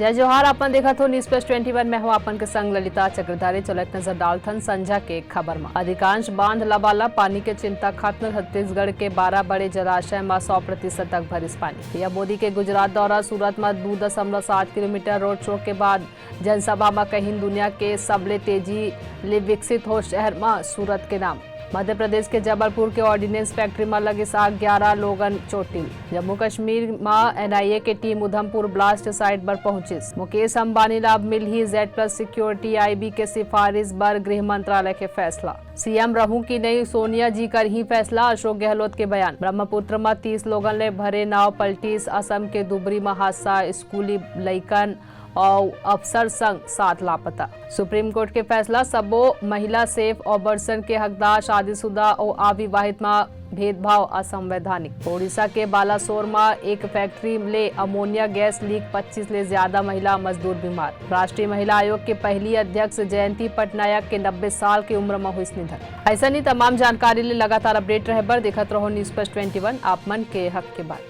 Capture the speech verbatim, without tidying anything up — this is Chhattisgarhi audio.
जय जोहार, अपन देखत हो News Plus twenty one, मैं हूं अपन के संग ललिता चक्रधारी। चलो एक नजर डालथन संझा के खबर म। अधिकांश बांध लबालब, पानी के चिंता खत्म। छत्तीसगढ़ के बारह बड़े जलाशय म सौ प्रतिशत तक भरिस पानी। पीएम मोदी के गुजरात दौरा, सूरत म दू दशमलव सात किलोमीटर रोड शो के बाद जनसभा म कहिन दुनिया के सबले तेजी ले विकसित हो शहर म सूरत के नाम। मध्य प्रदेश के जबलपुर के ऑर्डिनेंस फैक्ट्री म लगिस आग, ग्यारह लोगन चोटिल। जम्मू कश्मीर म एनआईए के टीम उधमपुर ब्लास्ट साइट बर पहुंचिस। मुकेश अंबानी ला अब मिलही जेड प्लस सिक्योरिटी, आईबी के सिफारिश बर गृह मंत्रालय के फैसला। सीएम रहूं कि नहीं, सोनिया जी करही फैसला, अशोक गहलोत के बयान। ब्रह्मपुत्र म तीस लोगन ले भरे नाव पलटिस, असम के धुबरी म हादसा, स्कूली लइकन अउ अफसर संग सात लापता। सुप्रीम कोर्ट के फैसला, सबो महिला सेफ अबॉर्शन के हकदार, शादीशुदा अउ अविवाहित म भेदभाव असंवैधानिक। ओडिशा के बालासोर म एक फैक्ट्री ले अमोनिया गैस लीक, पच्चीस ले ज्यादा महिला मजदूर बीमार। राष्ट्रीय महिला आयोग के पहली अध्यक्ष जयंती पटनायक के नब्बे साल के उम्र म हुइस निधन। अइसन ही तमाम जानकारी ले लगातार अपडेट रहे बर देखत रहो News Plus twenty one, आप मन के हक के बात।